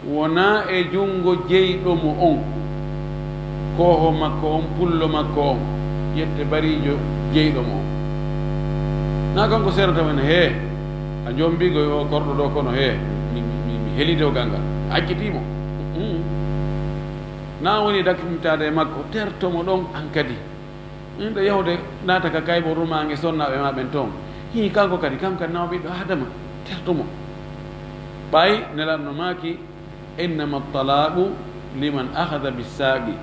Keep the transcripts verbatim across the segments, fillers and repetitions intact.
Wonaa e junngo jeyɗo mo on, kooho makko on, pullo makko on, yette bariijo jeyɗo mo on. Na kanko seerata men, hee, a jombiigo o korɗo ɗo kono, hee, mi, mi, mi, mi heli dewgal ngal, a accitii mo. Mm. Na woni dakmitaade e makko, terto mo ɗon an kadi. Ɗum ɗo yahude naata ka kaybo rumaange sonnaaɓe ma ɓen toon. Hii kanko kadi, kanko kadi nawa ɓiɗɗo Aadama, terto mo. Ɓay Nelaaɗo no maaki, "Innama talaqu liman akhadha bisaaqi."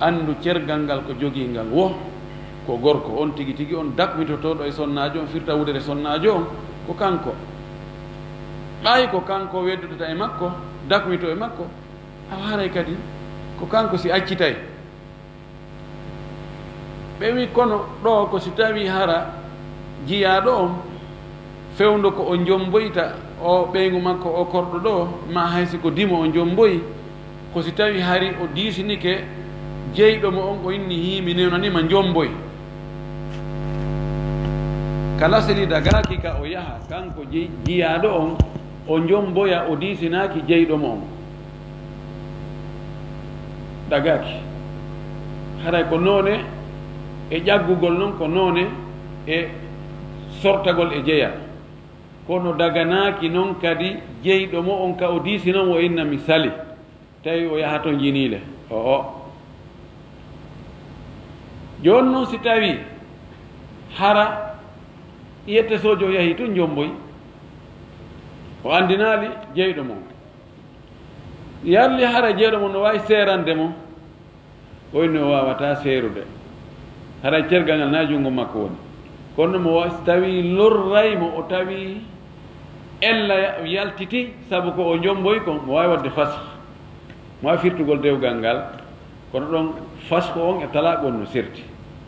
Anndu cergal ngal ko jogii ngal wo, ko gorko on tigi tigi on dakmitotooɗo e sonnaajo on, firta wudere sonnaajo on, ko kanko. Ɓay ko kanko weddodata e makko, dakmito e makko, awa haray kadi ko kanko si accitay. Ɓe wi, "Kono ɗo ko si tawi hara jiyaaɗo on fewndo ko o jomboyta o ɓeyngu makko o korɗo ɗo, ma hay si ko dimo o jomboyi, ko si tawi hari o diisinike jeyɗo mo on, o inni, 'Hii, mi newnanima, jomboy.'" Kala seli dagaaki ka o yaha, kanko jey-, jiyaaɗo on, o jomboya, o diisinaaki jeyɗo mo on. Dagaaki. Haray ko noone e ƴaggugol non, ko noone e sortagol e jeyaa. Kono daganaaki non kadi jeyɗo mo on ka o diisino mo, o inna mi sali. Tawi o yaha toon jiniile. O, o. Jooni non si tawi hara yette sojo yahi tun jomboy, o andinaali jeyɗo mo. Yarli hara jeyɗo mo no waawi seerande mo, o inni o waawataa seerude. Hara cergal ngal na junngo makko woni. Kono mo wa-, si tawi lorray mo, o tawi ella ya-, yaltiti, sabu ko o jomboy kon, mo waawi waɗde fasx. Mo waawi firtugol dewgal ngal, kono ɗon fasxu on e talaaqu on no serti.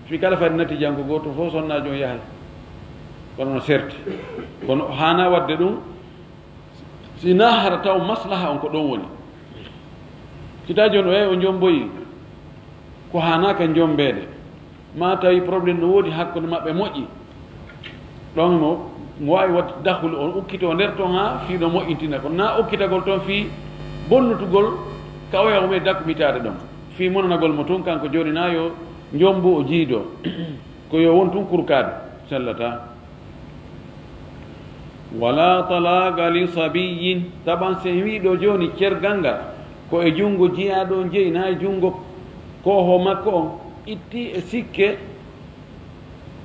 Fii kala fayde natiijanko gooto fof sonnaajo on yahay. Kono no serti. Kono haana waɗde ɗum, si na hara taw maslaha on ko ɗon woni. Si tawi jooni o yahi o jomboyi ko haanaaka jombeede, ma tawi problème no woodi hakkunde maɓɓe moƴƴi, ɗon mo, mo waawi waɗde dahul on ukkitoo nder ton haa fii no moƴƴintina. Kono na ukkitagol ton fii bonnutugol ka oya o may dakmitaade ɗon. Fii monanagol mo tun kanko jooni na yo jombo o jiidoo. Ko yo won tun kurkaade, sellataa. Wala talaqa li sabiyyin, taban si en wii ɗo jooni cergal ngal ko e junngo jiyaaɗo on jeyi, na e junngo kooho makko on, itti e sikke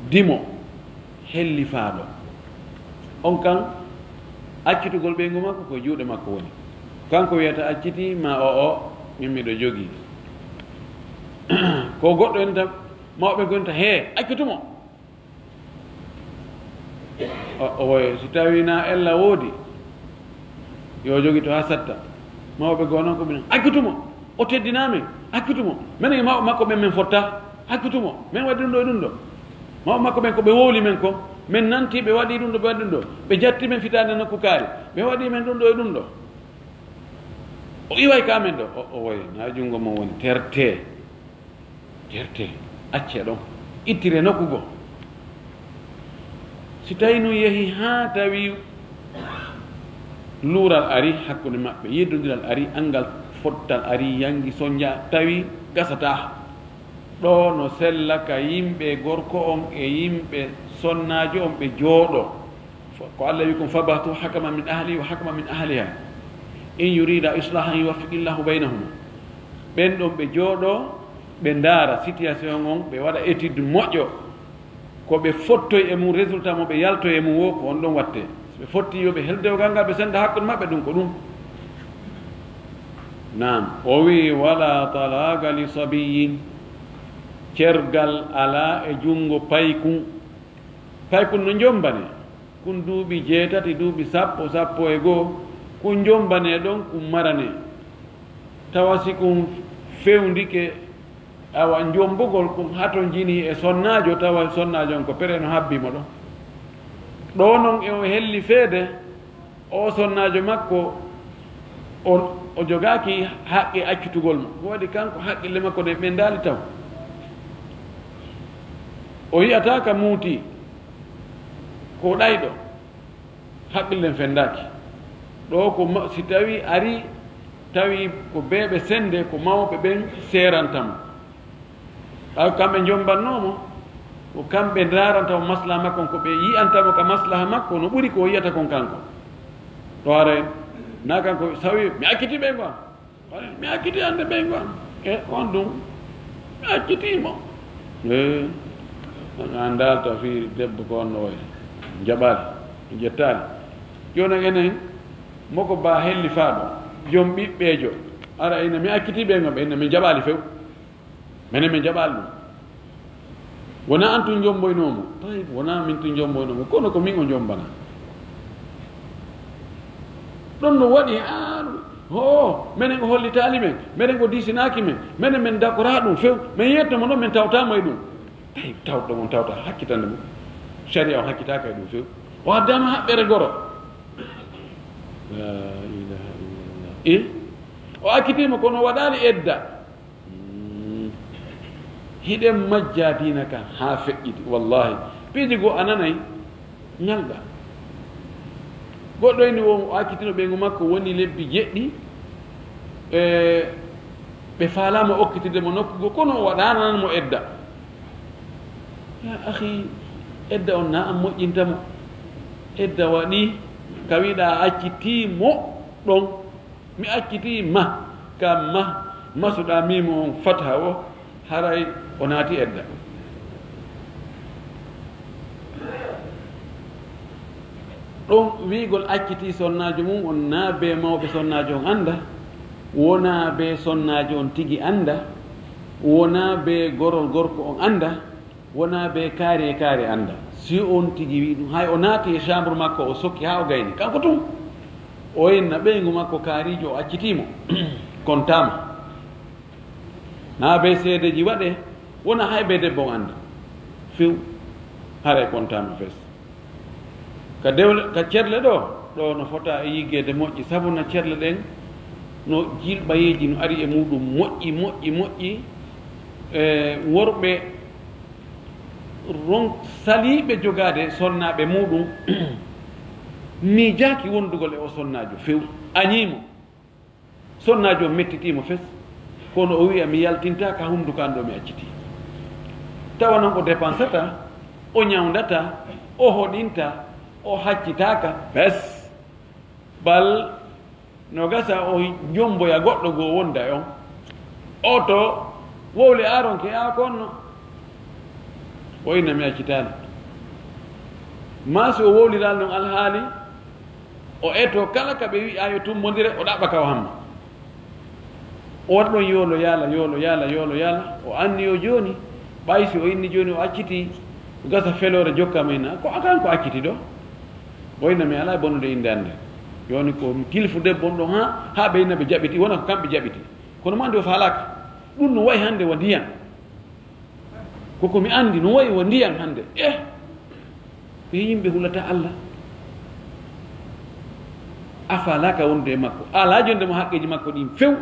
dimo hellifaaɗo. On kan, accitugol ɓeyngu makko ko e juuɗe makko woni. Kanko wiyata accitii ma o, o, min miɗo jogii. Ko goɗɗo en tan, mawɓe gon tan, hee, accitu mo. O, o woye, si tawi na ella woodi, yo jogi to haa satta. Mawɓe goo noon ko minen, accutu mo, o teddinaa men, accutu mo. Menen e mawɓe makko ɓen, men fotta, accutu mo, men waɗi ɗum ɗo e ɗum ɗo. Mawɓe makko ɓen ko ɓe wowli men ko, men nanti ɓe waɗi ɗum ɗo, ɓe waɗi ɗum ɗo. Ɓe jatti men fitaande nokku kaari, ɓe waɗi men ɗum ɗo e ɗum ɗo. O iway ka men ɗo, o, o woye, na junngo mo woni, tertee. Ƴeewte, accee ɗon, ittire nokku goo. Si tawii nun yehii haa tawi luural arii hakkunde maɓɓe, yeddondiral arii, anngal fottal arii, yanngi, sonnja, tawi gasataa. Ɗoo no sella ka yimɓe gorko on e yimɓe sonnaajo on ɓe jooɗoo. Ko Allah wi kon, "Fab'athu hakaman min ahlihi wa hakaman min ahliha, in yurida islahan yuwaffiqillahu baynahuma." Ɓen ɗon ɓe jooɗoo, ɓe ndaara situation on, ɓe waɗa étude moƴƴo. Ko ɓe fottoy e mum, résultat mo ɓe yaltoy e mum woo, ko on ɗon wattee. So ɓe fotti, yo ɓe hel dewgal ngal, ɓe sennda hakkunde maɓɓe, ɗum ko ɗum. Naam, o wi'i, "Wala talaqa li sabiyyin." Cergal alaa e junngo paykun. Paykun no jommbane. Kun duuɓi jeetati, duuɓi sappo, sappo e goo, kun jombanee ɗon, kun maranee. Tawa si kun fewndike, awa jombugol kun hatonjinii e sonnaajo, tawa sonnaajo on ko pere no habbi mo ɗon. Ɗoo non e o helli feede, o sonnaajo makko, o, o jogaaki haqqe accutugol mo. Ko waɗi kanko haqqille makko ɗen ɓendaali taw. O yi'ataa ka muutii, ko ɗayɗo, haqqillen fenndaaki. Ɗoo ko ma-, si tawii arii Tawi ko beeɓe sennde, ko mawɓe ɓen seeranta mo. Ɓay ko kamɓe njombannoo mo, ko kamɓe ndaaranta mo maslaha makko on, ko ɓe yi'anta mo ka maslaha makko no ɓuri ko o yi'ata kon kanko. Ɗo haray, na kanko sawi, "Mi accitii ɓeyngu am. Mi accitii hannde ɓeyngu am." E on ɗum, "Mi accitii mo." E, an daalta fii debbo ko on no wayi. Jaɓaali, jettaali. Jooni enen, moko ba hellifaaɗo, jom ɓiɓɓeejo, ara ina, "Mi accitii ɓeyngu am," ɓe ina, "Min jaɓaali few." Menen min jaɓaali ɗum. Wonaa an tun jomboynoo mo. Tayyib, wonaa min tun jomboynoo mo. Kono ko min o jombana. Ɗon no waɗi, a, ho, menen o hollitaali men, menen o diisinaaki men, menen min dakoraa ɗum few, min yetto mo noon, min tawtaa mo e ɗum. Tayyib, tawɗo mon tawta, hakkitande mo. Sariya o hakkitaaka e ɗum few. O addaama haɓɓere goro. La ilaha illallah. E? O accitii mo, kono o waɗaali edda. Mm. Hiɗen majjaa diina kan haa feƴƴiti, wallahi. Piiji goo a nanay ñalga. Goɗɗo eni won o accitino ɓeyngu makko woni lebbi jeɗɗi, e, ɓe faalaama okkitide mo nokku goo, kono o waɗaanana mo edda. Ya akhi, edda on na an moƴƴinta mo. Edda waɗi ka wiɗa accitii mo ɗon. Mi accitii ma, ka ma, masuɗaa miimo on fatha o, haray o naati edda. Ɗum wi'ugol accitii sonnaajo mum on, naa bee mawɓe sonnaajo on annda, wonaa bee sonnaajo on tigi annda, wonaa bee gorol gorko on annda, wonaa bee kaari e kaari annda. Si on tigi wi'i ɗum, hay o naati e chambre makko, o sokki haa o gayni. Kanko tun, o inna ɓeyngu makko kaariijo, o accitii mo. Kontaama. Naa bee seedeeji waɗee, wonaa hay bee debbo on annda. Few, haray kontaama fes. Ka dewle, ka cerle ɗoo, ɗoo no fota e yiggeede moƴƴi, sabu na cerle ɗen no jilɓayeeji no ari e muuɗum moƴƴi, moƴƴi, moƴƴi. E, worɓe ron-, saliiɓe jogaade sonnaaɓe muuɗum, miijaaki wondugol e o sonnaajo few, añii mo. Sonnaajo on mettitii mo fes, kono o wi'a, "Mi yaltintaa ka hunduko an ɗoo mi accitii." Tawa non o dépensata, o ñawndataa, o hoɗintaa, o haccitaaka, bes. Bal no gasa o jomboya goɗɗo goo wonda e on. Oto wowli aaronke aa ko onno. O inna mi accitaali. Maa si o wowliraali non alhaali, o eto kala ka ɓe wi'a yo tummondire, o ɗaɓɓa ka o hamma. O waɗa ɗon yoolo yaala, yoolo yaala, yoolo yaala. O anniyo jooni, ɓay si o inni jooni o accitii, gasa feloore jokka mo inna. Ko a kan ko acciti ɗoo? O inna mi alaa bonnude innde annde. Jooni ko mi kilifu debbo on ɗon haa, haa ɓe inna ɓe jaɓiti, wona ko kamɓe jaɓiti. Kono mo anndi o faalaaka. Ɗum no wayi hannde wa ndiyan. Ko ko mi anndi no wayi wa ndiyan hannde. Eh! Ɓe yimɓe hulata Allah. A faalaaka wonde e makko. A alaa jonde mo haqqeeji makko ɗin few.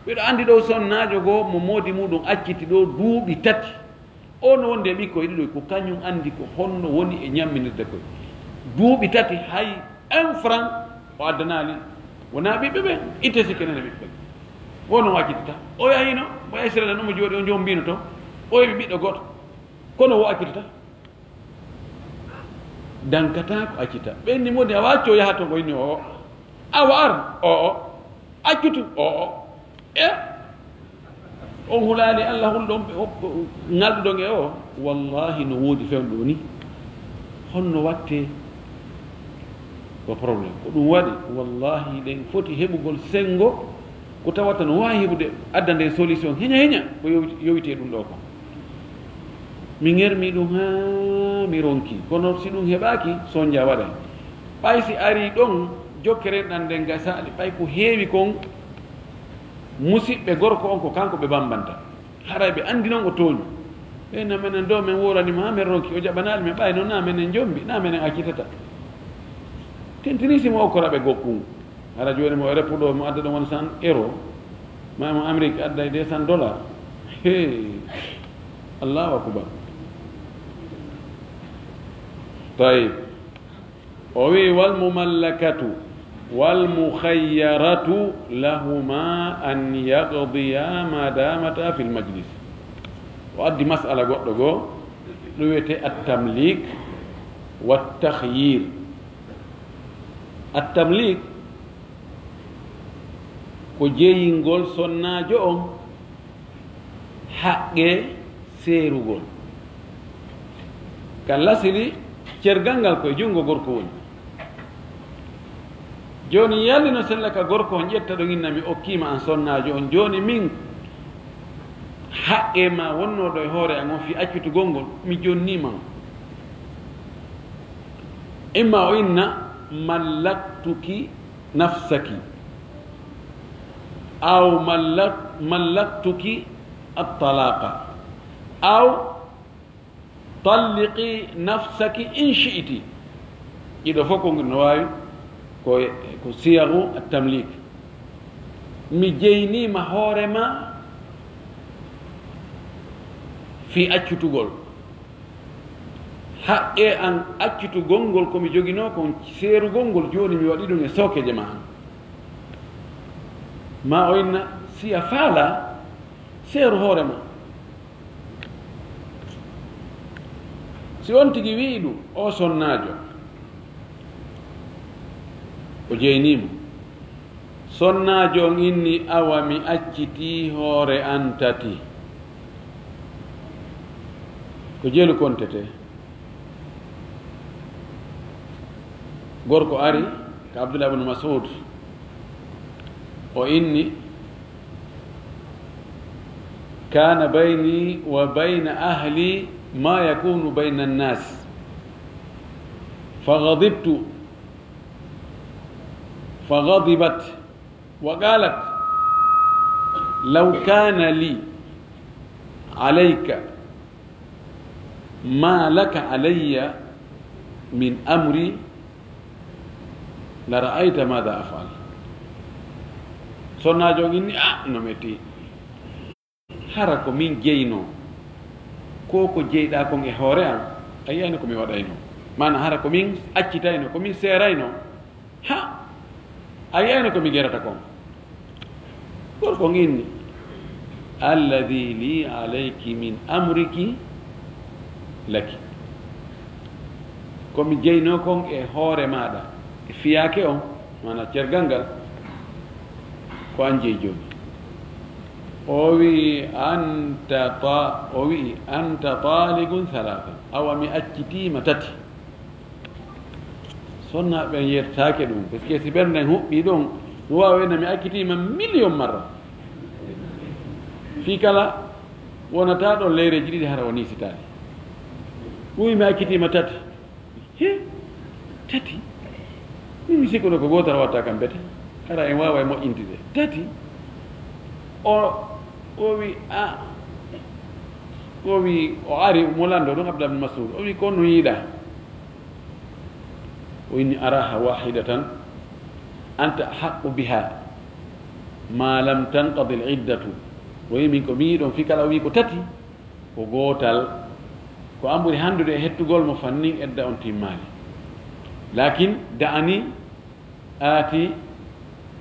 Ɓeɗo anndi ɗo sonnaajo goo mo moodi muɗum acciti ɗo duuɓi tati. O no wonde e ɓikkoy ɗiɗo, ko kañum anndi ko honno woni e ñamminirde koy. Duuɓi tati hay un franc o addanaali. Wonaa ɓiɓɓe ɓe, itte sikke nene ɓiɓɓe ɓe. O no accitata. O yahino, mo Israel no mo jooɗi, o jombino to. O heɓi ɓiɗɗo gooto. Kono wo accitata. Dankata ko accita. Ɓenni modi a wacco yaha to ko inni o. Awa ar, o, o. Accutu, o, o. E? On hulaali Allah hulɗo on ɓe, o, o, ŋalɗuɗon e o. Wallahi no woodi fewndo ni. Honno watte? Ko problème. Ko ɗum waɗi, wallahi, ɗen foti heɓugol senngo, ko tawata no waawi heɓude, adda nden solution heña heña, ko yowi-, yowiti e ɗum ɗo kon. Mi ŋermi ɗum haa mi ronki, kono si ɗum heɓaaki, sonja waɗay. Ɓay si arii ɗon, jokkere ɗan nden gasaali, ɓay ko heewi kon, musiɓɓe gorko on ko kanko ɓe bambanta. Haray ɓe anndi non o tooñi. Ɓe na menen ɗo men worani mo, haa men ronki, o jaɓanaali men, ɓay non na menen jombi, na menen accitata. Tintini si mo okkora ɓe gokkungu. Hara jooni mo repuɗo mo adda ɗon won cent euro, ma mo Amérique adday deux cents dollars. Hey! Allahu akbar. Tayyib. O wi'i, "Wal mumallakatu." والمخيرة لهما أن يقضيا ما دامتا في المجلس. O addi masala goɗɗo goo, ɗum wiyetee at-tamlik wa takhyir. At-tamlik ko jeyingol sonnaajo on haqqe seerugol. Ka lasili, cergal ngal ko e junngo gorko woni. Jooni, yalli no sella ka gorko on ƴetta ɗon inna, mi okkii ma an sonnaajo on. Jooni min, haqqe ma wonnoo ɗo e hoore an on fii accutugol ngol, mi jonnii ma on. Imma o inna, mallaktuki nafsaki, aw mallak-, mallaktuki at-talaqa, aw talliqi nafsaki in shi'ti. Ɗiɗo fof ko no waawi, ko, ko siyagu at-tamlik. Mi jeyniima hoore ma fii accutugol. Haqqe an accutugol ngol ko mi joginoo kon seerugol ngol, jooni mi waɗi ɗum e sookeeje ma an. Ma o inna, si a faalaa, seeru hoore ma. Si on tigi wi'i ɗum, o sonnaajo, o jeynii mo. Sonnaajo on inni, awa mi accitii hoore an tati. Ko jelu kontetee. Gorko ari ka Abdullah ibn Mas'ud, o inni, كان بيني وبين أهلي ما يكون بين الناس، فغضبت، فغضبت وقالت: لو كان لي عليك ما لك علي من أمري لرأيت ماذا أفعل. Sonnaajo on inni, a, no metti. Hara ko min jeynoo, ko ko jeyɗaa kon e hoore an, a yi'ayno ko mi waɗaynoo. Maana hara ko min accitaynoo, ko min seeraynoo. Ha, a yi'ayno ko mi gerata kon. Gorko on inni, الذي لي عليك من أمرك لك. Ko mi jeynoo kon e hoore maaɗa, e fiyaake on, maana cergal ngal, ko an jeyi jooni. O wi'i, أنت طا-، o wi'i, أنت طالق ثلاثا. Awa mi accitiima tati. Sonnaaɓe ɓen yertaake ɗum, parce que si ɓernde huɓɓii ɗon, no waawi wi'ude mi accitiima miliyon marra. Fii kala wonataa ɗon leyreeji ɗiɗi hara o niisitaali. Ɗum mi accitiima tati. He? Tati? Min mi sikkuno ko gootal watta kam bete. Hara en waaway moƴƴintude. Tati? O, o wi, a, o wi, o ari mo lanndo ɗum Abdullah bin Mas'ud. O wi, ko no yiɗaa? O inni, أراها واحدة أنت أحق بها ما لم تنقض العدة. O wi, min ko mi yiɗon fii kala o wi ko tati, ko gootal, ko an ɓuri hanndude e hettugol mo fannin edda on timmaali. لكن دعني آتي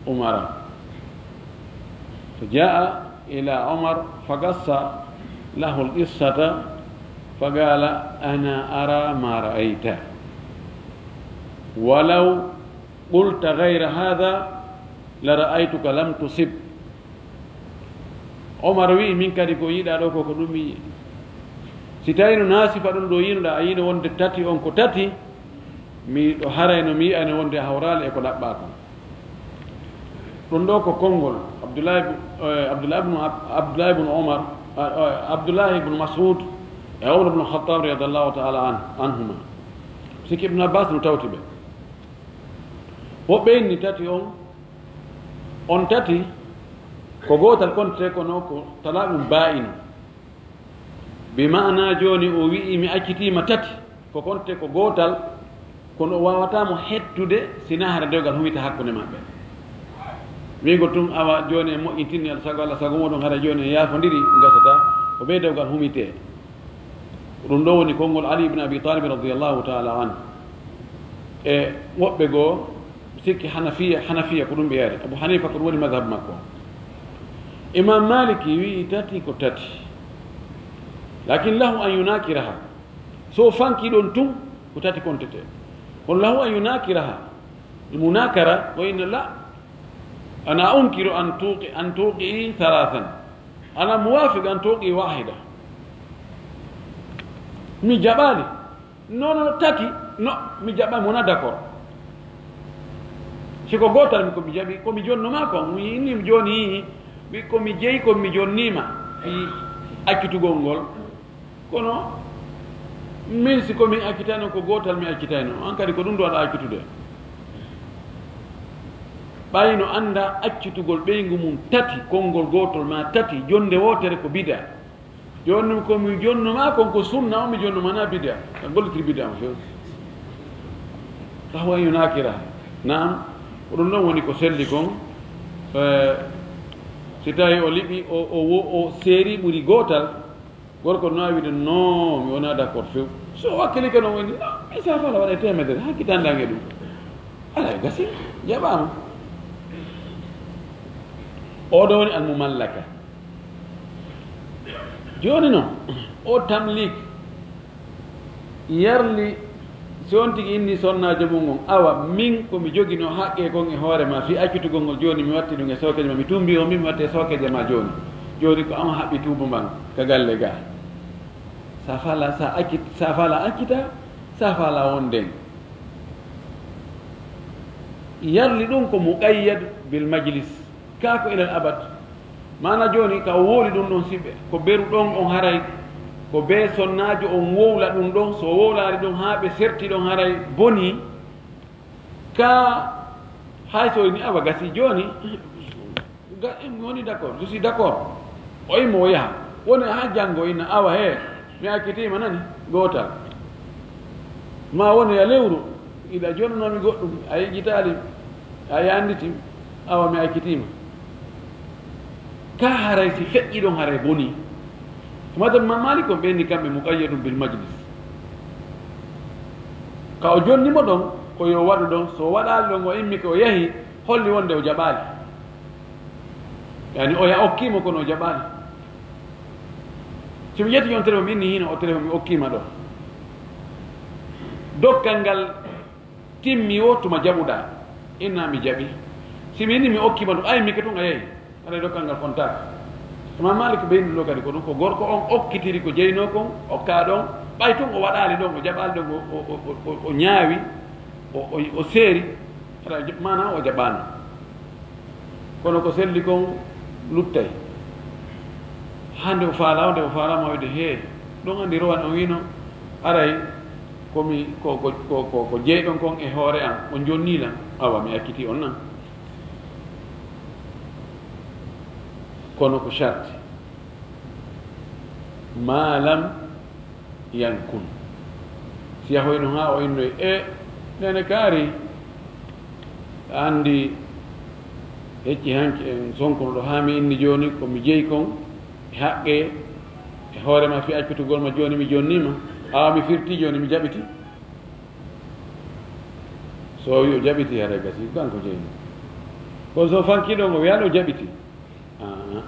عمر. فجاء إلى عمر فقص له القصة فقال: أنا أرى ما رأيت، ولو قلت غير هذا لرأيتك لم تصب. Omar wi'i, min kadi ko yiɗaa ɗoo ko, ko ɗum mi yi'i. Si tawii no naa sifa ɗum ɗoo yi'unoɗaa, a yi'ino wonde tati on ko tati, miɗo harayno mi yi'ayno wonde a hawraali e ko ɗaɓɓaa kon. Ɗum ɗoo ko konngol Abdullahi bu-, eh, Abdullahi ibn Ab-, Abdullahi ibn Omar, eh, eh, Abdullahi ibn Mas'ud e Omar ibn Khattab radiyallahu ta'ala an-, anhuma. Sikki Ibn Abbas no tawti ɓe. Woɓɓe inni tati on, on tati, ko gootal konte, kono ko talaqun baa'in. Bi ma'ana jooni o wi'i, mi accitiima tati, ko konte ko gootal, kono o waawataa mo hettude, si naa hara dewgal humita hakkunde maɓɓe. Wi'ugol tun, awa jooni en moƴƴintinii, Allah sago, Allah sago muɗum, hara jooni en yaafondiri, gasataa, ko ɓe dewgal humitee. Ɗum ɗoo woni konngol Ali ibn Abi Talib radiyallahu ta'ala anhu. E woɓɓe goo, Sikki Hanafiya, Hanafiya ko ɗum ɓe yari. Abu Hanifa ko ɗum woni madhab makko. Imam Maliki wi'i tati ko tati. Lakin lahu an yunakiraha. So fanki ɗon tun, ko tati kontete. Kono lahu an yunakiraha. Munakara, ko inna la. Ana unkiru an tuqi, an tuqi thalathan. Ana muwafiq an tuqi wahida. Mi jaɓaali. Non, non, tati, no, mi jaɓaali, mi wona d'accord. Si ko gootal mi, ko mi jaɓi, ko mi jonno ma kon, mi inni mi jooni, mi, ko mi jeyi, ko mi jonnima, fi accitugol ngol. Kono, min si ko min accitayno, ko gootal mi accitayno, an kadi ko ɗum ɗo aɗa accitude. Ɓayno annda accitugol ɓeyngu mum tati, konngol gootol ma tati, jonde wootere ko bida. Jooni ko mi jonnu ma kon ko sunna on, mi jonnu ma na bida. Kan gollitir bida on few. Tawa yunakira. Naam, ko ɗum ɗon woni ko selli kon. Eh, si tawi o liɓi, o, o, wo- o seeri ɓuri gootal, gorko no wiide, no, mi wona d'accord few. So wakkili kano woni, no, mi sa fala waɗa temedere, hakkitande ange ɗum. Ala e gasi, jaɓaama. Oɗo woni almumallaka. Jooni noon, o tamlik yarli, si on tigi inni sonnaajo mum on, awa, min ko mi joginoo haqqe kon e hoore ma, fii accitugol ngol jooni, mi watti ɗum e sookeejo ma, mi tumbi on, min mi watti e sookeejo ma jooni. Jooni ko an haɓɓi tuubu mban ka galle gaa. Sa fala, sa accit-, sa fala accita, sa fala wonden. Yarli ɗum ko muqayyad bil majlis. Kaa ko ilal abad. Maana jooni ka o wowli ɗum ɗon siɓe, ko beru ɗon on haray, ko bee sonnaajo on wowla ɗum ɗon, so wowlaari ɗum haa ɓe serti ɗon haray boni, kaa hay so ni awa gasi jooni, ga-, mi woni d'accord, je suis d'accord. O immo o yaha. Woni haa janngo ina awa hee, mi accitiima nani, gootal. Ma woni a lewru, iɗa jonnoomi goɗɗum, a yejjitaali, a yanditi, awa mi accitiima. Ka haray si feƴƴi ɗon haray boni. Madhab Imam Malik on ɓeyni kamɓe muqayyadun bil majlis. Ka o jonni mo ɗon, ko yo waɗu ɗon, so waɗaali ɗon, o immi ko o yahi, holli wonde o jaɓaali. Yani o ya okkiimo kono o jaɓaali. Si mi ƴetti on téléphone, mi inni hino o téléphone mi okkiima ɗo. Dokkal ngal timmi o tuma jaɓuɗaa. Inna mi jaɓi. Si mi inni mi okkiima ɗum, ay mi ke tun a yahi. Aɗa dokkal ngal kontaaka. Imam Malik ɓeyni ɗo kadi ko ɗum ko gorko on okkitiri ko jeynoo kon, okkaa ɗon, ɓay tun o waɗaali ɗon, o jaɓaali ɗon, o, o, o, o, o ñaawi, o, o, o seeri. Aɗa jaɓ-, maana o jaɓaano. Kono ko selli kon luttay. Hande o faala, o nde o faala ma wiide, "Hee, ɗon andi rowan on wino, aray, ko mi, ko, ko, ko, ko, ko jeyɗon kon e hoore am, on jonni lan, awa, mi acciti on nan." Kono ko sharti. Ma lam yankun. Si yahoyno haa o innoy, "E, nene kaari, a anndi hecci hanki en sonkuno ɗo haa mi inni jooni ko mi jeyi kon e haqqe e hoore ma fii accutugol ma jooni mi jonnii ma, awa mi firti jooni mi jaɓiti." So o wi o jaɓiti haray gasi, ko kanko jeyno. Kono so fanki ɗon o wiyan o jaɓiti. Aa.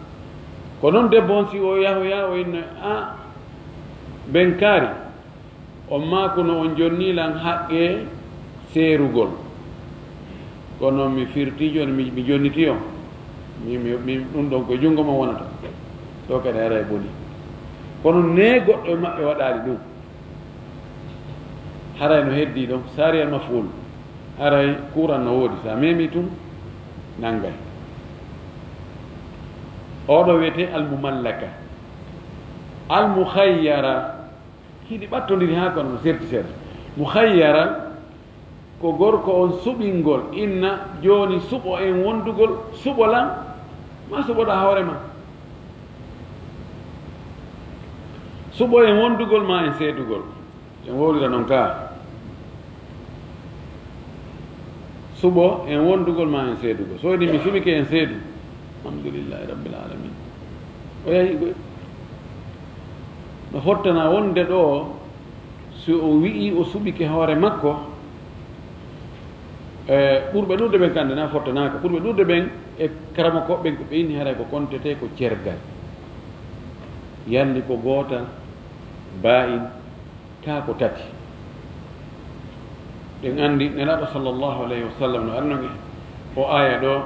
Ko noon debbo on si o yahoya o inno, "A, ben kaari, on maakuno on jonnii lan haqqe seerugol. Kono mi firti jooni, mi, mi jonniti on. Mi, mi, mi, ɗum ɗon ko junngo mon wonata." Ɗo kadi haray boni. Kono ne goɗɗo e maɓɓe waɗaali ɗum. Haray no heddii ɗon, sariyal maf'ul. Haray kuuran no woodi, sa memi tun, nanngay. Oɗo wiyetee almumallaka. Almukhayyara, hiɗi ɓattondiri haa kono no serti serti. Mukhayyara, ko gorko on suɓingol, inna, jooni suɓo en wondugol, suɓo lan, ma suɓoɗaa hoore ma. Suɓo en wondugol ma en seedugol. En wowlira non ka. Suɓo en wondugol ma en seedugol. So woni mi suɓike en seedu. Alhamdulillahi Rabbil Alamin. O yahi goy. No fottana wonde ɗo, si o wi'i o suɓike hoore makko, E ɓurɓe ɗuuɗude ɓen, kamɓe na fottanaaka, ɓurɓe ɗuuɗude ɓen e karamokooɓe ɓen, ko ɓe inni haray ko kontetee ko cergal. Yalli ko gootal, baa'in, kaa ko tati. Ɗen anndi Nelaaɗo sallallahu alayhi wa sallam no arno e o aaya ɗo,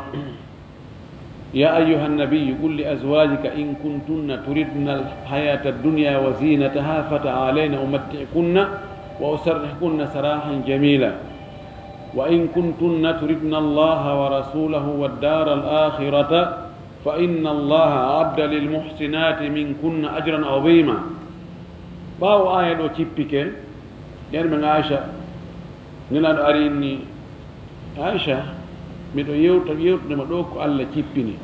يا أيها النبي قل لأزواجك إن كنتن تردن الحياة الدنيا وزينتها فتعالين أمتعكن وأسرحكن سراحا جميلا وإن كنتن تردن الله ورسوله والدار الآخرة فإن الله أعد للمحسنات منكن أجرا عظيما. Ɓaawo aaya ɗo cippike, yermen Aisha, Nelaaɗo ari inni, Aisha, miɗo yewta, yewtude ma ɗo ko Allah cippini,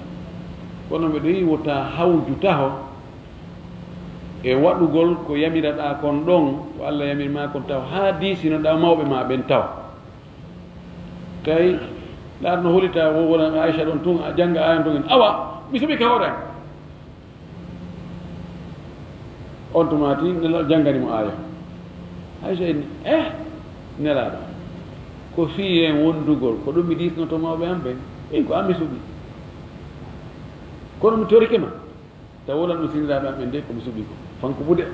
kono miɗo yi'i wota hawju taho e waɗugol ko yamiraɗaa kon ɗon, ko Allah yamiri ma kon taho, haa diisinoɗaa mawɓe ma ɓen taho. Kay, ɗaar no holita wo wona Aisha ɗon tun, a jannga ayan tun en. Awa, mi suɓike hoore am. On tuma ti Nelaaɗo janngani mo aaya. Aisha inni, eh, Nelaaɗo, ko fii en wondugol, ko ɗum mi diisnoto mawɓe am ɓen. Min ko an mi suɓi. Kono mi torike ma. Taw wolan ɗum siniraaɓe am ɓen de, ko mi suɓi ko. Fanku buɗe.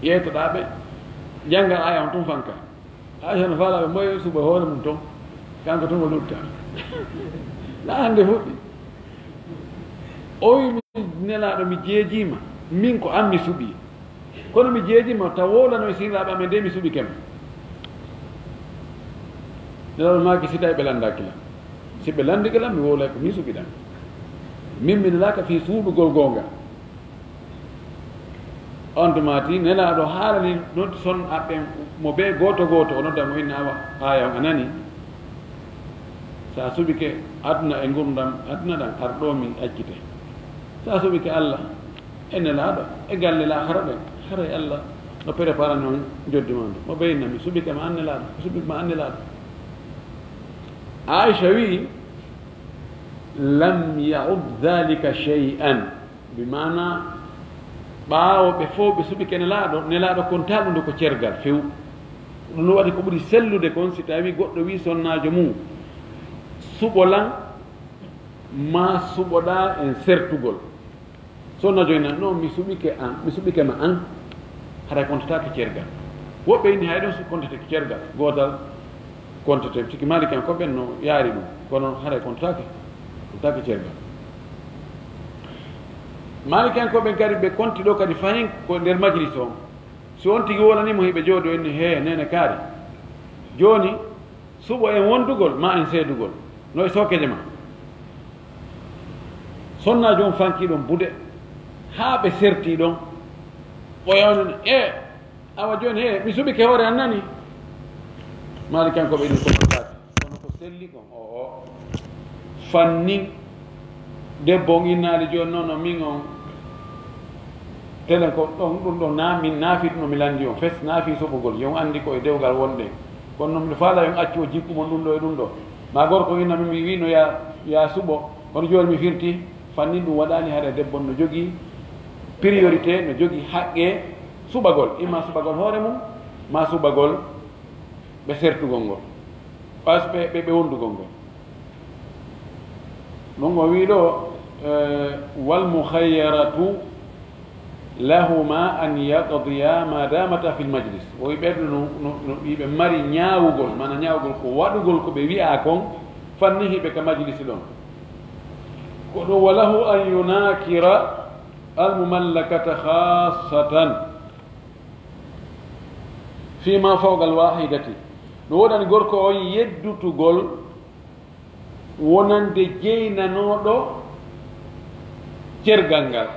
Yeetoɗaa ɓe, jannga aaya on tun fanka. Aisha no faalaa ɓe moye suɓa hoore mum ton. Kanko tun o lutta. Na hannde fuɗɗi. O wi mi, Nelaaɗo, mi jeejiima. Min ko an mi suɓi. Kono mi jeejiima, taw wowlano e siniraaɓe am e nde mi suɓike ma. Nelaaɗo maaki, si tawi ɓe lanndaaki lan. Si ɓe lanndike lan, mi wowlay ko min suɓi ɗan. Min mi nelaaka fii suuɗugol goonga. On tuma ti Nelaaɗo haalani noddi son aɓɓen mo bee gooto gooto, o nodda mo inna awa, aaya on a nani. Sa suɓike aduna e ngurndan aduna ɗan, ar ɗo mi accite. Sa suɓike Allah e Nelaaɗo e galle laakhara ɗen, haray Allah no préparani on joddi ma ndin. Mo bee inna mi suɓike ma an Nelaaɗo, mi suɓike ma an Nelaaɗo. Aisha wi'i, lam ya'ud dhalika shay'an. Bi maana, ɓaawo ɓe fow ɓe suɓike Nelaaɗo, Nelaaɗo kontaa ɗum ɗo ko cergal few. Ɗum no waɗi ko ɓuri sellude kon, si tawi goɗɗo wi'i sonnaajo mum, suɓo lan, maa suɓoɗaa en sertugol. Sonnaajo ina, non, mi suɓike an, mi suɓike ma an, haray kontataake cergal. Woɓɓe inni hay ɗon su kontete cergal, gootal kontete, siki Maalikiyankooɓe ɓen no yaari ɗum, kono haray kontataake, kontataake cergal. Maalikiyankooɓe ɓen kadi ɓe konti ɗo kadi fahin ko nder majlis on. Si on tigi wolani mo hiɓe jooɗi, o inni, "Hee, neene kaari. Jooni, suɓo en wondugol, maa en seedugol. No e sookeje ma." Sonnaajo on fanki ɗon buɗe, haa ɓe serti ɗon. O yawnani, "E, awa jooni, he, mi suɓike hoore an nani?" Maalikiyankooɓe ɓe inni ko mantaaki. Kono ko selli kon, o, o. Fannin debbo on innaali jooni noon, no min on, telen ko ɗon, ɗum ɗon naa min, naa fii ɗum no mi lanndi on fes, naa fii suɓugol. Yo on anndi ko e dewgal wonɗen. Kono no miɗo faala yo on accu o jikku mon ɗum ɗo e ɗum ɗo. Maa gorko inna mi, mi wii no ya, ya suɓo. Kono jooni mi firti, fannin ɗum waɗaani, hara debbo on no jogii priorité, no jogii haqqe suɓagol. Imma suɓagol hoore mum, maa suɓagol ɓe sertugol ngol. Ɓas ɓe, ɓe, ɓe wondugol ngol. Ɗum o wii ɗo, eh, "Wal mukhayyaratu lahuma an yaqdiya ma damata fil majlis." O wii ɓe no, no, no, yiɓe mari ñaawugol, maana ñaawugol ko waɗugol ko ɓe wi'a kon, fannin hiɓe ka majlisi ɗon. Ko ɗo, "Wa lahu an yunakira al mumallakata khassatan." Fii ma fawqa al waahidati. No woodani gorko on yeddutugol wonande jeynanooɗo cergal ngal.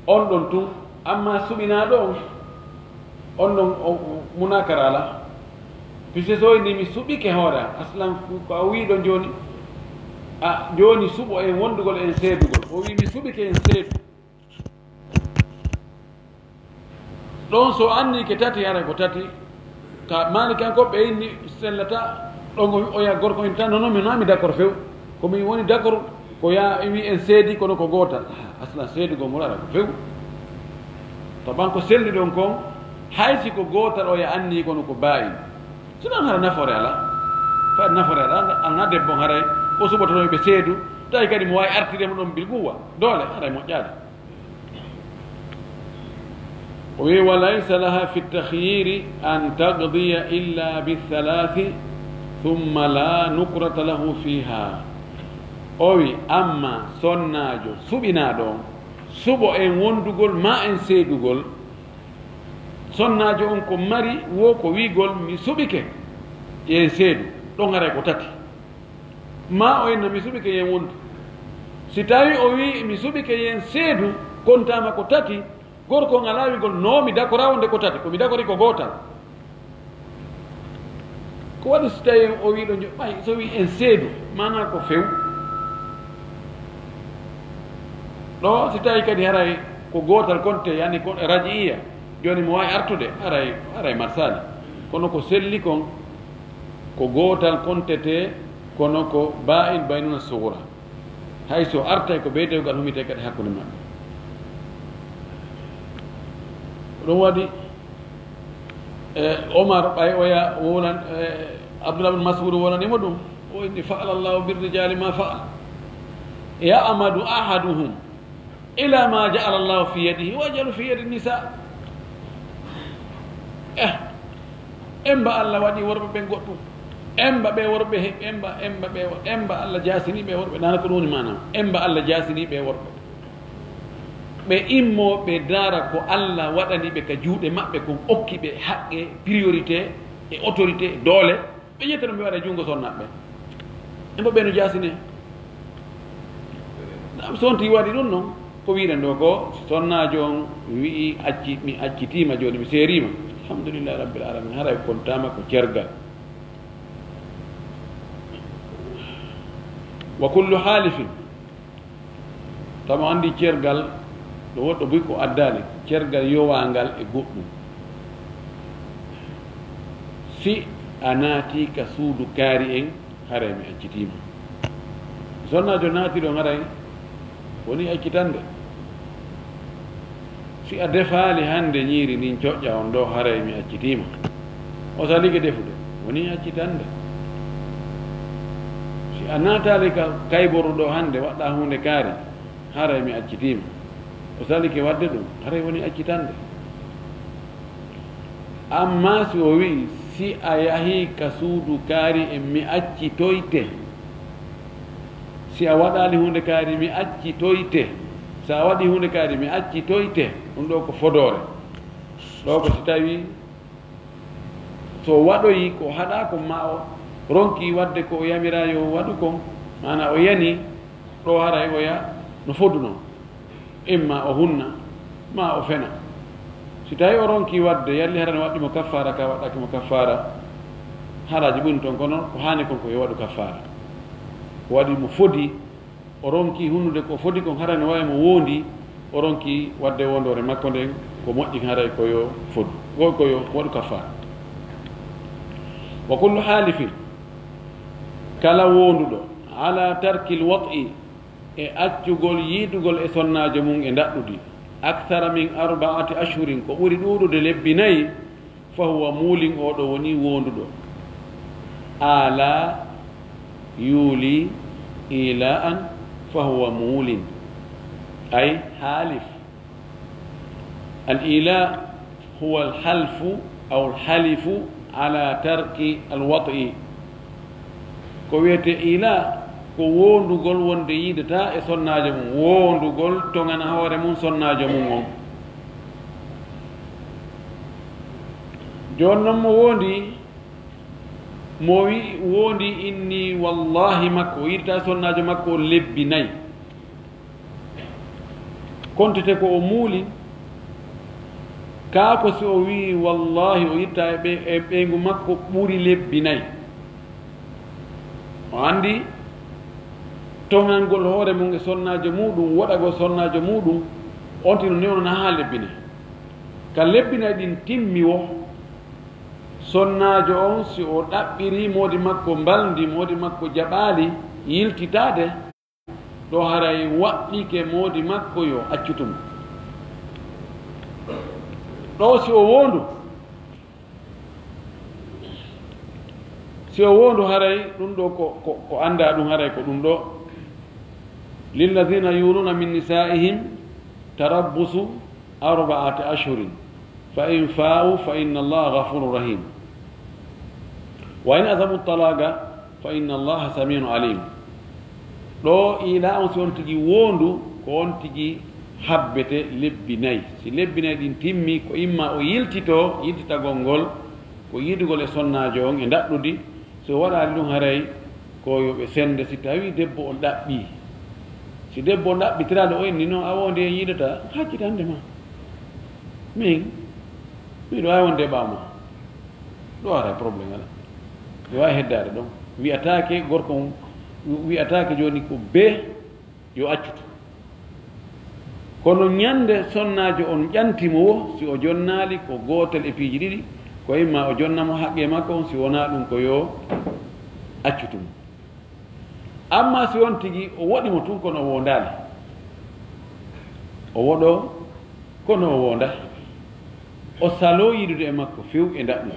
On ɗon tun, amma suɓinaaɗo on, on ɗon o, o, munaakara alaa. Puisque so inni mi suɓike hoore am, aslan ko a wii ɗon jooni, a jooni suɓo en wondugol en seedugol. O wii mi suɓike en seedu. Ɗon so anniike tati, hara ko tati, ka Maalikiyankooɓe ɓe inni sellata, ɗon o, oya gorko in tan, non, non, mi, naa mi d'accord few. Ko min woni d'accord, ko ya, wi en seedi, kono ko gootal. Ah, aslan seedugol ngol hara ko few. To ɓan ko selli ɗon kon, hay si ko gootal oya anni, kono ko baayi. Sinon hara nafoore alaa. Nafoore aɗa, aɗa debbo haray o suɓotono ɓe seedu, tawi kadi mo waawi artirde mo ɗon bil quwwa, doole, haray moƴƴaali. O wi, "Wa laysa laha fi takhyiri an taqdiya illa bi thalathi, thumma la nukrata lahu fiha." O wi, amma sonnaajo suɓinaaɗo on, suɓo en wondugol ma en seedugol, sonnaajo on ko mari wo ko wi'gol, "Mi suɓike, yen seedu." Ɗon haray ko tati. Ma o inna, "Mi suɓike, yen wondu." Si tawi o wi, "Mi suɓike, yen seedu," kontaama ko tati, gorko on alaa wi'gol, "No, mi dakora wonde ko tati, ko mi dakori ko gootal." Ko waɗi si tawi o wi ɗo, ɓay so wi en seedu, maanaa ko few. Ɗo si tawi kadi haray ko gootal konte, yani ko raji'iya, jooni mo waawi artude, haray, haray marsaali. Kono ko selli kon, ko gootal kontete, kono ko baa'in baynuna sughra. Hay so artay ko beydewgal humitee kadi hakkunde maɓɓe. Ɗum waɗi, e, Omar, ɓay oya wolan, e, Abdullah bin Mas'ud wolanimo ɗum. O inni, "Fa'ala Allahu bir rijali ma fa'al. Ya'madu ahaduhum ila ma ja'ala Allahu fi yadihi wa yaj'alu fi yadi nisa." Eh, emba Allah waɗi worɓe ɓen goɗɗum. Emba ɓe worɓe he, emba, emba ɓe wor-, emba Allah jasini ɓe worɓe. Nana ko ɗum woni maana. Emba Allah jasini ɓe worɓe. Ɓe immo ɓe dara ko Allah waɗani ɓe ka juuɗe maɓɓe, ko okki ɓe haqqe, priorité e autorité, doole. Ɓe ƴetta ɗum ɓe waɗa junngo sonnaaɓe. E mbo ɓe no jaasine. Ɗam so wonti waɗi ɗum noon, ko wiɗen ɗo ko, sonnaajo on wi'i, "Acci, mi accitiima jooni, mi seeriima." Alhamdulillahi Rabbil Alamin, haray kontaama ko cergal. Wa kullu haalifin, tama anndi cergal, ɗo woɗɗo buy ko addaali, cergal yowaangal e goɗɗum. Si a naati ka suudu kaari en, haray mi accitiima. Sonnaajo naati ɗon haray, woni accitande. Si a defaali hannde ñiiri ndin coƴƴa on ɗo, haray mi accitiima. O salike defude, woni accitande. Si a naataali ka kayboru ɗo hannde, waɗɗa huunde kaari, haray mi accitiima. O salike waɗde ɗum, haray woni accitande. Amma si o wi'i, "Si a yahii ka suudu kaari en, mi accitoyte. Si a waɗaali huunde kaari, mi accitoyte. Si a waɗii huunde kaari, mi accitoyte." Ɗum ɗo ko fodoore. Ɗo ko si tawii so waɗoyi ko haɗaa ko, ma o ronki waɗde ko o yamiraa yo waɗu kon, maanaa o yani ɗo haray oya no foduno. Imma o hunna, ma o fena. Si tawi o ronki waɗde, yalli hara no waɗɗi mo kaffaara ka, waɗɗaki mo kaffaara, haraaji ɓuri ton, kono ko haani kon ko yo waɗu kaffaara. Ko waɗi mo fodi, o ronki hunnude ko fodi kon, hara no wawi mo wondi, o ronki waɗde wondoore makko nden, ko moƴƴi haray ko yo fodu, ko, ko yo waɗu kaffaara. Wa kullu halifin, kala wonduɗo, ala tarkil wat'i, e accugol yiidugol e sonnaajo mum e ndaɗɗudi, akthara min arba'ati ashhurin, ko ɓuri ɗuuɗude lebbi nayi, fa huwa muulin, oo ɗo woni woonduɗo. Aala, yuuli, iila'an, fa huwa muulin. Ay, haalif. Al-iila huwa al-halfu aw al-halifu ala tarki al-wat'i. Ko wiyetee iila, ko woondugol wonde yiidataa e sonnaajo mum, woondugol toŋana hoore mum sonnaajo mum on. Jooni non mo woondi, mo wi-, woondi inni wallaahi makko, o yiidataa sonnaajo makko on lebbi nayi. Kontete ko o muuli, kaa ko si o wi'i wallaahi o yitta e ɓe-, e ɓeyngu makko ɓuri lebbi nayi. O anndi toŋangol hoore mum e sonnaajo muuɗum, woɗagol sonnaajo muuɗum, on tino newnana haa lebbi nayi. Ka lebbi nayi ɗin timmi wo, sonnaajo on si o ɗaɓɓirii moodi makko mbalndi, moodi makko jaɓaali yiltitaade, ɗo haray waɗɗike moodi makko yo accutum. Ɗo si o woondu, Si o woondu haray ɗum ɗo ko, ko, ko anndaa ɗum haray ko ɗum ɗo. Lilladhina yuluna min nisaihim tarabbusu arba'ati ashhurin fa in fa'u fa inna Allaha ghafurur rahim. Wa in azamu talaqa fa inna Allaha samiun alim. Ɗo iila on si on tigi woondu, ko on tigi habbete lebbi nay. Si lebbi nay ɗin timmi, ko imma o yiltito, yiltitagol ngol, ko yiidugol e sonnaajo on e ndaɗɗudi. Si o waɗaali ɗum haray, ko yo ɓe sende si tawi debbo on ɗaɓɓi. Si debbo on ɗaɓɓitiraade o inni non, a woonde en yiidata, haccitande ma. Min, miɗo waawi wonde e ɓaawo ma. Ɗo ara problème ala. Mi waawi heddaade ɗon. Wi'ataake gorko on, wi'ataake jooni ko bee yo accutu. Kono ñande sonnaajo on ƴanti mo wo, si o jonnaali ko gootel e piiji ɗiɗi, ko imma o jonna mo haqqe makko on, si wonaa ɗum ko yo accutu mo. Amma si on tigi o woɗi mo tun kono o woondaali, o woɗo kono o woonda, o saloo yiidude e makko few e ndaɗɗu.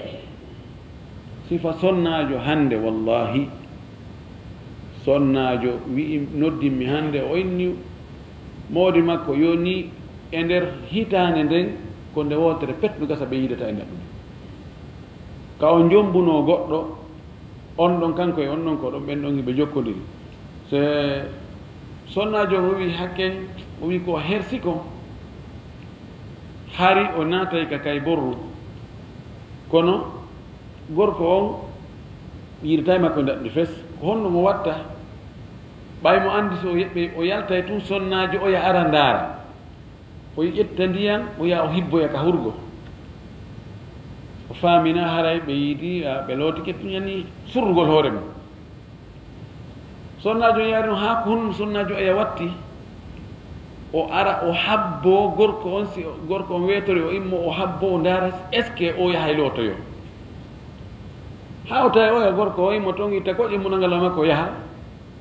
Sifa sonnaajo hannde, wallahi, sonnaajo wi'i, noddimmi hannde, o inni moodi makko, yo ni e nder hitaande nden, ko nde wootere pet no gasa ɓe yiidata e ndaɗɗu. Ka o jommbunoo goɗɗo, on ɗon kanko e on ɗon ko ɗon ɓen ɗon hiɓe jokkondiri. Se sonnaajo on o wi'i hakken, o wi'i ko hersi ko, hari o naatay ka kay borru. Kono gorko on yiidataa e makko e ndaɗɗudi fes. Ko honno mo watta? Ɓay mo anndi si o yeɓɓe, o yaltay tun sonnaajo oya ara ndaara. O ƴetta ndiyan, o yaha o hibboya ka hurgo. O faamina haray ɓe yiidi, a, ɓe lootike tun yani surrugol hoore mum. Sonnaajo on yaari ɗum haa ko honno sonnaajo oya watti. O ara o habbo gorko on, si o, gorko on weetori, o immo o habbo o ndaara est-ce que o yahay lootoyo. Haa o tawi oya gorko o immo ton itta koƴe mum ngal makko o yaha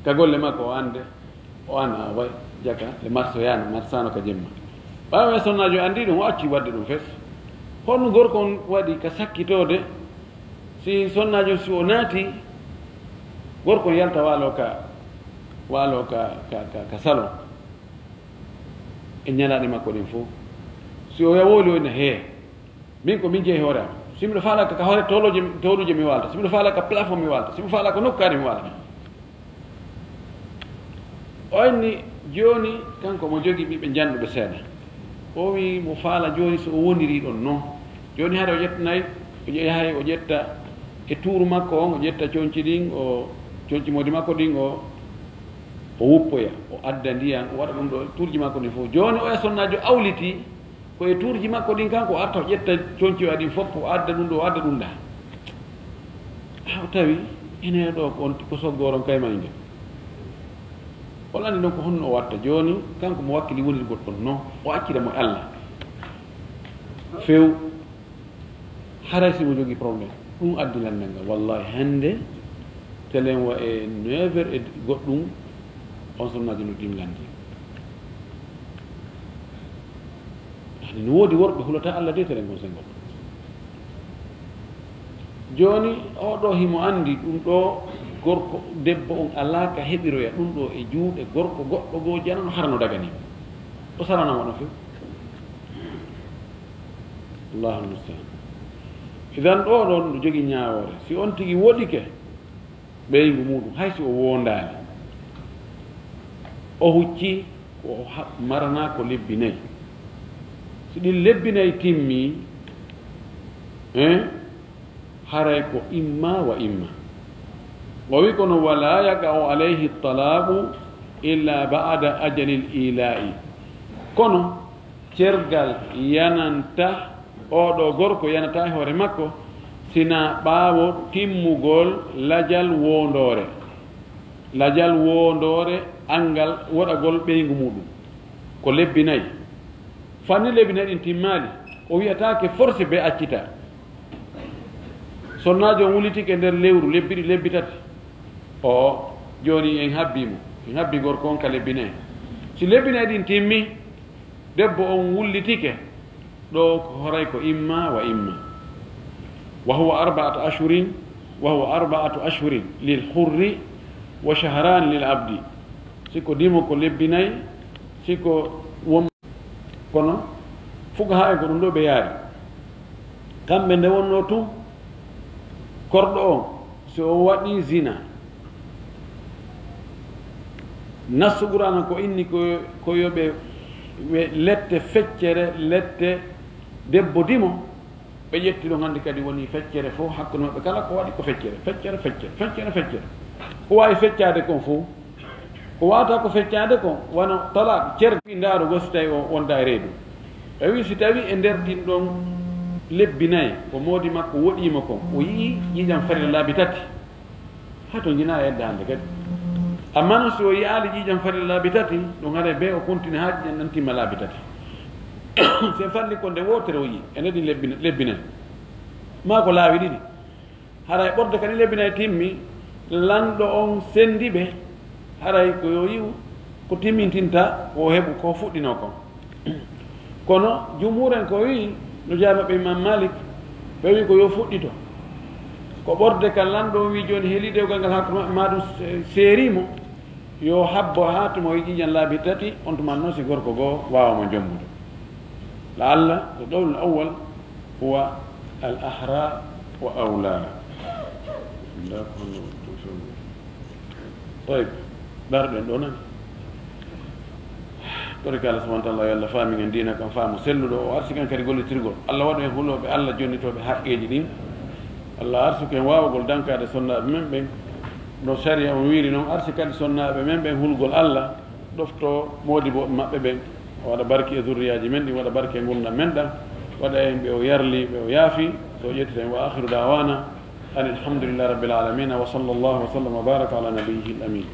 ka golle makko o annde. O an a way jaka le marso yaano marsano ka jemma. Ɓaawo e sonnaajo anndi ɗum o acci waɗde ɗum fes. Honno gorko on waɗi ka sakkitoode si sonnaajo si o naati, gorko on yalta waalo ka, waalo ka, ka, ka, ka salon e ñalaaɗe makko ɗen fof. Si o yawooli o ina hee, min ko min jeyi hoore am. Si miɗo faalaka ka hoore tolooje, tolooje mi waalta. Si miɗo faalaka plafond mi waalta. Si mi faalaka nokkaari mi waalta. O inni jooni kanko mo jogii ɓiɓɓe janɗuɓe seeɗa. O wi mo faala jooni so o woniri ɗon non. Jooni hara o ƴettanay, o yahay o ƴetta e tuuru makko on, o ƴetta conci ɗin, o conci moodi makko ɗin, o, o wuppoya, o adda ndiyan, o waɗa ɗum ɗo tuurji makko ɗin fof. Jooni oya sonnaajo awliti, ko e tuurji makko ɗin kanko o arta o ƴetta conci o adin fof, o adda ɗum ɗo, o adda ɗum ɗa. A o tawi ene ɗo ko on, ko soggoron kay may nge. On anndi ɗon ko honno o watta jooni, kanko mo wakkili wonirgol ɗon non, o accira mo e Allah. Few, haray si mo jogii problème, ɗum addi lanndal ngal. Wallahi hannde, telen wa e neuf heures e goɗɗum, on sonnaajo no ɗim lanndi. Ani no woodi worɓe hulata Allah de telen gon sen goɗɗo. Jooni, oo ɗoo himo anndi ɗum ɗoo gorko, debbo on alaa ka heɓiroya ɗum ɗoo e juuɗe gorko goɗɗo goo janano hara no dagani mo. O sarana mo ɗon few. Allahul musta'an. Idan ɗoo ɗon no jogii ñaawoore. Si on tigi woɗike ɓeyngu muuɗum, hay si o woondaali, o huccii ko o ha-, maranaa ko lebbi nay. Si ɗin lebbi nay timmii, hein, haray ko imma wa imma. O wi kono, "Wala yaqa'u alayhi talaqu illa ba'da ajalil ila'i." Kono cergal yananta, oo ɗoo gorko yanata e hoore makko, sina ɓaawo timmugol lajal woondoore. Lajal woondoore anngal woɗagol ɓeyngu muuɗum ko lebbi nay. Fanni lebbi nay ɗin timmaali, o wi'ataake forcé be accita. Sonnaajo on wullitike nder lewru, lebbi ɗi-, lebbi tati. O, jooni en habbii mo, en habbii gorko on ka lebbi nay. Si lebbi nay ɗin timmi, debbo on wullitike, ɗoo ko horay ko imma wa imma. Wa huwa arba'ata ashhurin وهو أربعة أشهر للحر وشهران للعبد. Si ko dimo ko lebbi nayi, si ko wom-, kono fuqahaa en ko ɗum ɗo ɓe yaari. Kamɓe nde wonnoo tun, korɗo on, si o waɗii zina, nassu Qur'aana ko inni ko, ko yo ɓe, ɓe lette feccere, lette debbo dimo, ɓe ƴetti ɗon hannde kadi woni feccere fof hakkunde maɓɓe kala ko waɗi ko feccere, feccere, feccere, feccere, feccere. Ko waawi feccaade kon fof, ko waawata ko feccaade kon, wano talaaq, cer-, wi ndaaro goo si tawi o wonda e reedu. Ɓe wi si tawi e nder ɗin ɗon lebbi nayi, ko moodi makko woɗiima kon, o yi'i ƴiiƴam farilla laabi tati, haa to njinaa e edda hannde kadi. Amma noon si o yi'aali ƴiiƴam farilla laabi tati, ɗum haray bee o kontini haa ƴiiƴam ɗam timma laabi tati. Si en farli ko nde wootere o yi'i, e nder ɗin lebbi, lebbi nayi, maa ko laawi ɗiɗi. Haray ɓorde kadi lebbi nayi timmi, lanɗo on senndi ɓe, haray ko yo yi'u ko timmintinta ko o heɓu ko fuɗɗinoo kon. Kono jumhuur en ko wi'i, no jeyaa maɓɓe Imam Malik, ɓe wi'i ko yo fuɗɗito. Ko ɓorde ka lanɗo on wi'i jooni heli dewgal ngal hakkunde maɓɓe, maa ɗum se-, seerii mo, yo habbo haa tuma o yi'i ƴiiƴam laabi tati, on tuma noon si gorko goo waawa mo jombude. La'alla al-qawlu al-awwal huwa al-ahra wa awla. Ndaa ko honno ɗum fewniri. Tayib, ndaroɗen ɗo nani. Torike Allah subhanahu wa ta'ala, yo Allah faamin en diina kan faamu selluɗo, o arsikan kadi gollitirgol. Allah waɗu en hulooɓe Allah, jonnitooɓe haqqeeji ɗin. Allah arsuku en waawagol dankaade sonnaaɓe men ɓen, no sariya on wiiri non, arsi kadi sonnaaɓe men ɓen hulgol Allah, ɗoftoo moodibooɓe maɓɓe ɓen, o waɗa barki e zurriyaaji men ɗin, waɗa barki e ngurndan men ɗan, waɗa en ɓe o yarli, ɓe o yaafi, so o ƴettita en. Wa akhiru da'wana anil hamdulillahi rabbil alamin, wa sallallahu wa sallam wa baraka ala nabiyyihil amin.